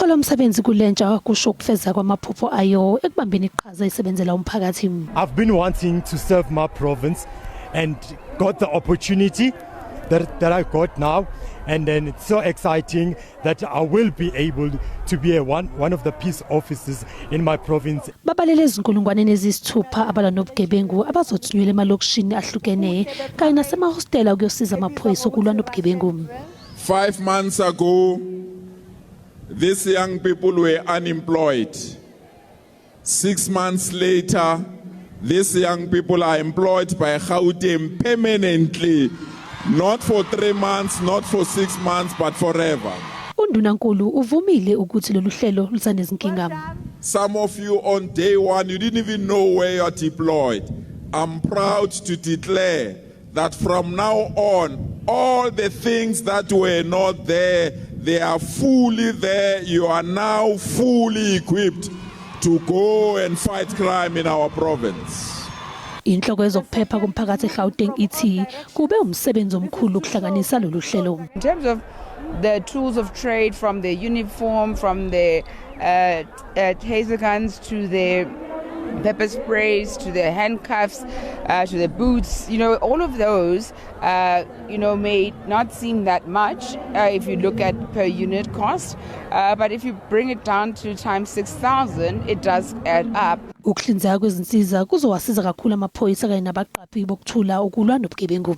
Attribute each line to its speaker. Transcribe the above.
Speaker 1: Ukuthola umsebenzi kulentsha kusho ukufeza kwamaphupho ayo ekubambeni iqhaza isebenzela umphakathi.
Speaker 2: I've been wanting to serve my province and got the opportunity that I got now, and then it's so exciting that I will be able to be one of the peace officers in my province.
Speaker 1: Babalele ezinkulungwaneni eziyisithupha abalwa nobugebengu abazothunyelwa emalokishini ahlukene kanye nasemahostela ukuyosiza amaphoyisa ukulwa nobugebengu.
Speaker 3: 5 months ago, these young people were unemployed. 6 months later, these young people are employed by Gauteng permanently, not for 3 months, not for 6 months, but forever.
Speaker 1: Undunankulu uvumile ukuthi lolu hlelo lusanezinkinga.
Speaker 3: Some of you on day one, you didn't even know where you are deployed. I'm proud to declare that from now on, all the things that were not there, they are fully there. You are now fully equipped to go and fight crime in our province.
Speaker 1: Inhloko yezokuphepha kumphakathi eGauteng ithi kube umsebenzi omkhulu ukuhlanganisa lolu hlelo.
Speaker 4: In terms of the tools of trade, from the uniform, from the taser guns to the pepper sprays, to the handcuffs, to the boots, all of those may not seem that much if you look at per unit cost, but if you bring it down to times 6,000, it does add up.
Speaker 1: Ukuhlinzeka kwezinsiza kuzowasiza kakhulu amaphoyisa kanye nabaqaphi bokuthula ukulwa nobugebengu.